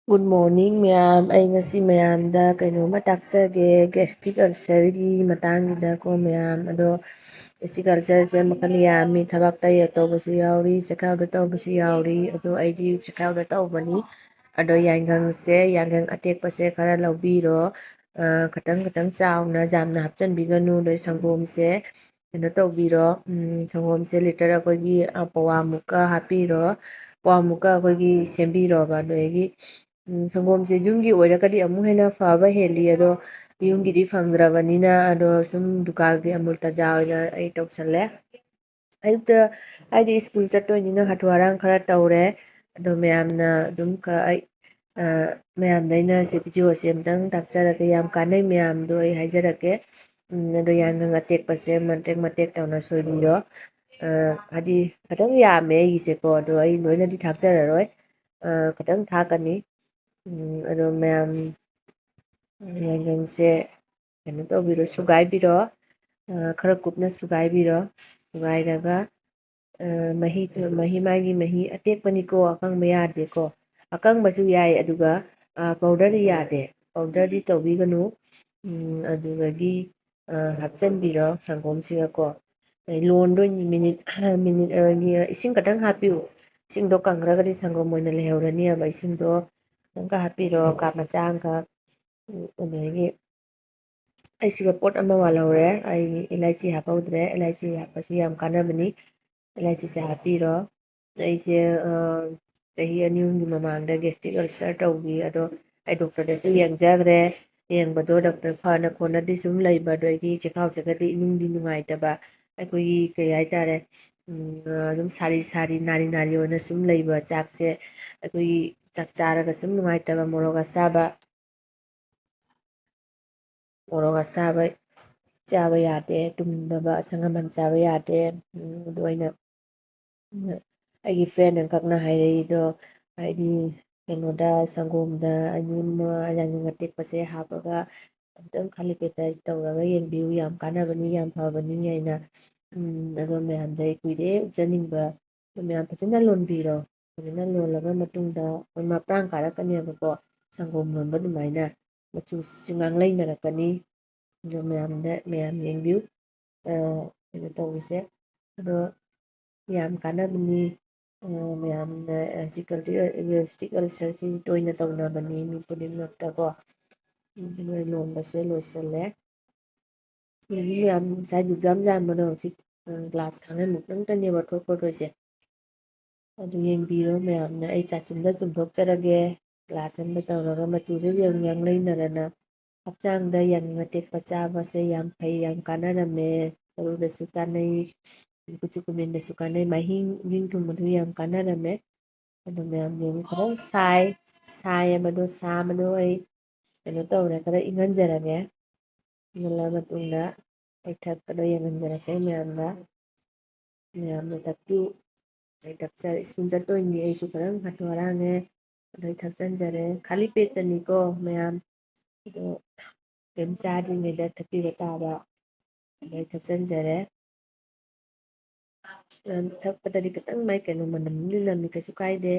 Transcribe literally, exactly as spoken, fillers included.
Good morning ꯃꯌꯥꯝ꯫ ꯑꯩ ꯉꯁꯤ ꯃꯌꯥꯝꯗ ꯀꯩꯅꯣꯝꯃ ꯇꯥꯛꯆꯒꯦ, gastric ulcerꯒꯤ ꯃꯇꯥꯡꯒꯤꯗꯀꯣ ꯃꯌꯥꯝ꯫ ꯑꯗꯣ gastric ulcerꯁꯦ ꯃꯈꯜ ꯌꯥꯝꯃꯤ, ꯊꯕꯥꯛꯇ ꯇꯧꯕꯁꯨ ꯌꯥꯎꯔꯤ, ꯆꯈꯥꯎꯗ ꯇꯧꯕꯁꯨ ꯌꯥꯎꯔꯤ꯫ ꯑꯗꯣ ꯑꯩꯗꯤ ꯆꯈꯥꯎꯗ ꯇꯧꯕꯅꯤ꯫ ꯑꯗꯣ ꯌꯥꯏꯉꯪꯁꯦ, ꯌꯥꯏꯉꯪ ꯑꯇꯦꯛꯄꯁꯦ ꯈꯔ ꯂꯧꯕꯤꯔꯣ꯫ ꯑ, ꯈꯇꯪ ꯈꯇꯪ ꯆꯥꯎꯅ ꯌꯥꯝꯅ ꯍꯥꯞꯆꯤꯟꯕꯤꯒꯅꯨ꯫ ꯑꯗꯣ ꯁꯪꯒꯣꯝꯁꯦ ꯀꯩꯅꯣ ꯇꯧꯕꯤꯔꯣ, ꯎꯝ, ꯁꯪꯒꯣꯝꯁꯦ litre ꯑꯩꯈꯣꯏꯒꯤ, ꯑ, ꯄꯋꯥꯃꯨꯛꯀ ꯍꯥꯞꯄꯤꯔꯣ꯫ ꯄꯋꯥꯃꯨꯛꯀ ꯑꯩꯈꯣꯏꯒꯤ ꯁꯦꯝꯕꯤꯔꯣꯕ꯫ ꯑꯗꯒꯤ, ꯎꯝ, ꯁꯪꯒꯣꯝꯁꯦ ꯌꯨꯝꯒꯤ ꯑꯣꯏꯔꯒꯗꯤ ꯑꯃꯨꯛ ꯍꯦꯟꯅ ꯐꯕ ꯍꯦꯜꯂꯤ꯫ ꯑꯗꯣ ꯌꯨꯝꯒꯤꯗꯤ ꯐꯪꯗ꯭ꯔꯕꯅꯤꯅ, ꯑꯗꯣ ꯁꯨꯝ ꯗꯨꯀꯥꯟꯒꯤ ꯑꯃꯨꯜ ꯇꯥꯖꯥ ꯑꯣꯏꯅ ꯑꯩ ꯇꯧꯁꯜꯂꯦ꯫ ꯑꯌꯨꯛꯇ, ꯍꯥꯏꯗꯤ ꯁ꯭ꯀꯨꯜ ꯆꯠꯇꯣꯏꯅꯤꯅ ꯍꯥꯊꯨ ꯍꯥꯔꯥꯡ ꯈꯔ ꯇꯧꯔꯦ꯫ ꯑꯗꯣ ꯃꯌꯥꯝꯅ ꯑꯗꯨꯝ ꯈ-, ꯑꯩ, ꯑ, ꯃꯌꯥꯝꯗ ꯑꯩꯅ ꯁꯤ videoꯁꯦ ꯑꯝꯇꯪ ꯇꯥꯛꯆꯔꯒꯦ꯫ ꯌꯥꯝ ꯀꯥꯟꯅꯩ ꯃꯌꯥꯝꯗꯣ ꯑꯩ ꯍꯥꯏꯖꯔꯛꯀꯦ꯫ ꯎꯝ, ꯑꯗꯣ ꯌꯥꯏꯉꯪ ꯑꯇꯦꯛꯄꯁꯦ ꯃꯇꯦꯛ ꯃꯇꯦꯛ ꯇꯧꯅ ꯁꯣꯏꯕꯤꯔꯣ꯫ ꯑ, ꯍꯥꯏꯗꯤ ꯈꯤꯇꯪ ꯌꯥꯝꯃꯦ ꯑꯩꯒꯤꯁꯦꯀꯣ, ꯑꯗꯣ ꯑꯩ ꯂꯣꯏꯅꯗꯤ ꯊꯥꯛꯆꯔꯔꯣꯏ꯫ ꯑ, ꯈꯤꯇꯪ ꯊꯥꯛꯀꯅꯤ꯫ ꯎꯝ, ꯑꯗꯣ ꯃꯌꯥꯝ, ꯌꯥꯏꯉꯪꯁꯦ ꯀꯩꯅꯣ ꯇꯧꯕꯤꯔꯣ, ꯁꯨꯒꯥꯏꯕꯤꯔꯣ꯫ ꯑ, ꯈꯔ ꯀꯨꯞꯅ ꯁꯨꯒꯥꯏꯕꯤꯔꯣ꯫ ꯁꯨꯒꯥꯏꯔꯒ, ꯑ, ꯃꯍꯤ, ꯃꯍꯤ, ꯃꯥꯒꯤ ꯃꯍꯤ ꯑꯇꯦꯛꯄꯅꯤꯀꯣ, ꯑꯀꯪꯕ ꯌꯥꯗꯦꯀꯣ꯫ ꯑꯀꯪꯕꯁꯨ ꯌꯥꯏ, ꯑꯗꯨꯒ, ꯑ, powderꯗꯤ ꯌꯥꯗꯦ꯫ Powderꯗꯤ ꯇꯧꯕꯤꯒꯅꯨ꯫ ꯎꯝ, ꯑꯗꯨꯗꯒꯤ, ꯑ, ꯍꯥꯞꯆꯤꯟꯕꯤꯔꯣ ꯁꯪꯒꯣꯝꯁꯤꯒꯀꯣ꯫ ꯑꯗꯩ ꯂꯣꯟꯗꯣꯏꯅꯤ꯫ Minute, minute, ꯑ, ꯏꯁꯤꯡ ꯈꯛꯇꯪ ꯍꯥꯞꯄꯤꯌꯨ꯫ ꯏꯁꯤꯡꯗꯣ ꯀꯪꯈ꯭ꯔꯒꯗꯤ ꯁꯪꯒꯣꯝ ꯑꯣꯏꯅ ꯂꯩꯍꯧꯔꯅꯦꯕ꯫ ꯏꯁꯤꯡꯗꯣ ꯈꯤꯇꯪꯒ ꯍꯥꯞꯄꯤꯔꯣ, cup ꯃꯆꯥ ꯑꯃꯈꯛ꯫ ꯎꯝ, ꯑꯗꯒꯤ ꯑꯩ ꯁꯤꯗ ꯄꯣꯠ ꯑꯃ ꯋꯥꯠꯍꯧꯔꯦ꯫ ꯑꯩ ꯏꯂꯥꯏꯆꯤ ꯍꯥꯞꯍꯧꯗ꯭ꯔꯦ꯫ ꯏꯂꯥꯏꯆꯤ ꯍꯥꯞꯄꯁꯨ ꯌꯥꯝ ꯀꯥꯟꯅꯕꯅꯤ꯫ ꯏꯂꯥꯏꯆꯤꯁꯦ ꯍꯥꯞꯄꯤꯔꯣ꯫ ꯑꯩꯁꯦ, ꯑ, ꯆꯍꯤ ꯑꯅꯤ ꯑꯍꯨꯝꯒꯤ ꯃꯃꯥꯡꯗ gastric ulcer ꯇꯧꯈꯤ꯫ ꯑꯗꯣ ꯑꯩ doctorꯗꯁꯨ ꯌꯦꯡꯖꯈ꯭ꯔꯦ꯫ ꯌꯦꯡꯕꯗꯣ doctor ꯐꯅ ꯈꯣꯠꯅꯗꯤ ꯁꯨꯝ ꯂꯩꯕ, ꯑꯗꯣ ꯑꯩꯗꯤ ꯆꯦꯈꯥꯎꯁꯦꯒꯗꯤ ꯏꯅꯨꯡꯗꯤ ꯅꯨꯡꯉꯥꯏꯇꯕ꯫ ꯑꯩꯈꯣꯏꯒꯤ ꯀꯩ ꯍꯥꯏꯇꯥꯔꯦ, ꯎꯝ, ꯑ, ꯑꯗꯨꯝ ꯁꯥꯔꯤ ꯁꯥꯔꯤ, ꯅꯥꯔꯤ ꯅꯥꯔꯤ ꯑꯣꯏꯅ ꯁꯨꯝ ꯂꯩꯕ, ꯆꯥꯛꯁꯦ ꯑꯩꯈꯣꯏꯒꯤ ꯆꯥꯛ ꯆꯥꯔꯒ ꯁꯨꯝ ꯅꯨꯡꯉꯥꯏꯇꯕ, ꯃꯣꯔꯣꯛ ꯑꯁꯥꯕ, ꯃꯣꯔꯣꯛ ꯑꯁꯥꯕ ꯆꯥꯕ ꯌꯥꯗꯦ, ꯇꯨꯝꯅꯕ ꯑꯁꯪ ꯑꯃꯥꯟ ꯆꯥꯕ ꯌꯥꯗꯦ꯫ ꯎꯝ, ꯑꯗꯨ ꯑꯩꯅ, ꯎꯝ, ꯑꯩꯒꯤ friend ꯑꯃꯈꯛꯅ ꯍꯥꯏꯔꯛꯏꯗꯣ, ꯍꯥꯏꯗꯤ ꯀꯩꯅꯣꯗ, ꯁꯪꯒꯣꯝꯗ ꯑꯅꯤꯃ ꯌꯥꯏꯉꯪ ꯑꯇꯦꯛꯄꯁꯦ ꯍꯥꯞꯄꯒ ꯑꯝꯇꯪ ꯈꯥꯂꯤ ꯄꯦꯠꯇ ꯇꯧꯔꯒ ꯌꯦꯡꯕꯤꯌꯨ, ꯌꯥꯝ ꯀꯥꯟꯅꯕꯅꯤ, ꯌꯥꯝ ꯐꯕꯅꯤ ꯍꯥꯏꯅ꯫ ꯎꯝ, ꯑꯗꯣ ꯃꯌꯥꯝꯗ ꯑꯩ ꯀꯨꯏꯔꯦ ꯎꯠꯆꯅꯤꯡꯕ, ꯑꯗꯣ ꯃꯌꯥꯝ ꯐꯖꯅ ꯂꯣꯟꯕꯤꯔꯣ꯫ ꯐꯖꯅ ꯂꯣꯜꯂꯕ ꯃꯇꯨꯡꯗ ꯑꯩꯈꯣꯏ ꯃꯄ꯭ꯔꯥꯡ ꯀꯥꯔꯛꯀꯅꯦꯕꯀꯣ, ꯁꯪꯒꯣꯝ ꯂꯣꯟꯕ ꯑꯗꯨꯃꯥꯏꯅ ꯃꯆꯨꯁꯤ ꯉꯥꯡꯂꯩꯅꯔꯛꯀꯅꯤ꯫ ꯑꯗꯣ ꯃꯌꯥꯝꯗ, ꯃꯌꯥꯝ ꯌꯦꯡꯕꯤꯌꯨ꯫ ꯑ, ꯀꯩꯅꯣ ꯇꯧꯕꯁꯦ, ꯑꯗꯣ ꯌꯥꯝ ꯀꯥꯟꯅꯕꯅꯤ꯫ ꯑ, ꯃꯌꯥꯝꯅ ꯍꯧꯖꯤꯛ ꯀꯜꯇꯤ-, ꯒꯦꯁꯇ꯭ꯔꯤꯛ ꯑꯜꯁꯔꯁꯤ ꯇꯣꯏꯅ ꯇꯧꯅꯕꯅꯤ ꯃꯤ ꯈꯨꯗꯤꯡꯃꯛꯇꯀꯣ꯫ ꯑꯗꯨꯅ ꯂꯣꯟꯕꯁꯦ ꯂꯣꯏꯁꯤꯜꯂꯦ꯫ ꯌꯦꯡꯕꯤꯌꯨ ꯃꯌꯥꯝ, ꯉꯁꯥꯏ ꯖꯨꯛꯖꯥꯝ ꯖꯥꯝꯕꯗꯣ ꯍꯧꯖꯤꯛ, ꯑ, ꯒ꯭ꯂꯥꯁ ꯈꯥꯡꯍꯟꯃꯨꯛꯇꯪꯇꯅꯦꯕ ꯊꯣꯛꯄꯗꯣꯏꯁꯦ꯫ ꯑꯗꯨ ꯌꯦꯡꯕꯤꯔꯣ ꯃꯌꯥꯝꯅ꯫ ꯑꯩ ꯆꯥꯆꯨꯝꯗ ꯆꯨꯝꯊꯣꯛꯆꯔꯒꯦ꯫ ꯒ꯭ꯂꯥꯁ ꯑꯃꯗ ꯇꯧꯔꯒ ꯃꯆꯨꯁꯦ ꯌꯥꯝ ꯉꯥꯡꯂꯩꯅꯔꯅ ꯍꯛꯆꯥꯡꯗ ꯌꯥꯏꯉꯪ ꯑꯇꯦꯛꯄ ꯆꯥꯕꯁꯦ ꯌꯥꯝ ꯐꯩ, ꯌꯥꯝ ꯀꯥꯟꯅꯔꯝꯃꯦ꯫ ꯁꯔꯨꯗꯁꯨ ꯀꯥꯟꯅꯩ, ꯀꯨꯆꯨ ꯀꯨꯃꯦꯟꯗꯁꯨ ꯀꯥꯟꯅꯩ, ꯃꯍꯤꯡ, ꯃꯍꯤꯡ ꯊꯨꯡꯕꯗꯨ ꯌꯥꯝ ꯀꯥꯟꯅꯔꯝꯃꯦ꯫ ꯑꯗꯨ ꯃꯌꯥꯝ ꯌꯦꯡꯉꯨ, ꯈꯔ ꯁꯥꯏ, ꯁꯥꯏ ꯍꯥꯏꯕꯗꯣ, ꯁꯥꯕꯗꯣ ꯑꯩ ꯀꯩꯅꯣ ꯇꯧꯔꯦ, ꯈꯔ ꯏꯪꯍꯟꯖꯔꯒꯦ꯫ ꯏꯪꯍꯜꯂ ꯃꯇꯨꯡꯗ ꯑꯩ ꯊꯛꯄꯗꯣ ꯌꯦꯡꯍꯟꯖꯔꯛꯀꯦ ꯃꯌꯥꯝꯗ꯫ ꯃꯌꯥꯝꯅ ꯊꯛꯄꯤꯌꯨ꯫ ꯑꯩ ꯊꯛꯆꯔꯦ, ꯁ꯭ꯀꯨꯜ ꯆꯠꯇꯣꯏꯅꯤ, ꯑꯩꯁꯨ ꯈꯔ ꯍꯥꯊꯨ ꯍꯔꯥꯡꯉꯦ꯫ ꯑꯗꯣ ꯑꯩ ꯊꯛꯆꯟꯖꯔꯦ, ꯈꯥꯂꯤ ꯄꯦꯠꯇꯅꯤꯀꯣ ꯃꯌꯥꯝ꯫ ꯑꯗꯣ ꯀꯩꯝ ꯆꯥꯗ꯭ꯔꯤꯉꯩꯗ ꯊꯛꯄꯤꯕ ꯇꯥꯕ꯫ ꯑꯗꯣ ꯑꯩ ꯊꯛꯆꯟꯖꯔꯦ꯫ ꯌꯥꯝ ꯊꯛꯄꯗꯗꯤ ꯈꯤꯇꯪ ꯃꯥꯏ ꯀꯩꯅꯣ ꯃꯅꯝ ꯑꯃꯗꯤ ꯅꯝꯃꯤ, ꯀꯩꯁꯨ ꯀꯥꯏꯗꯦ꯫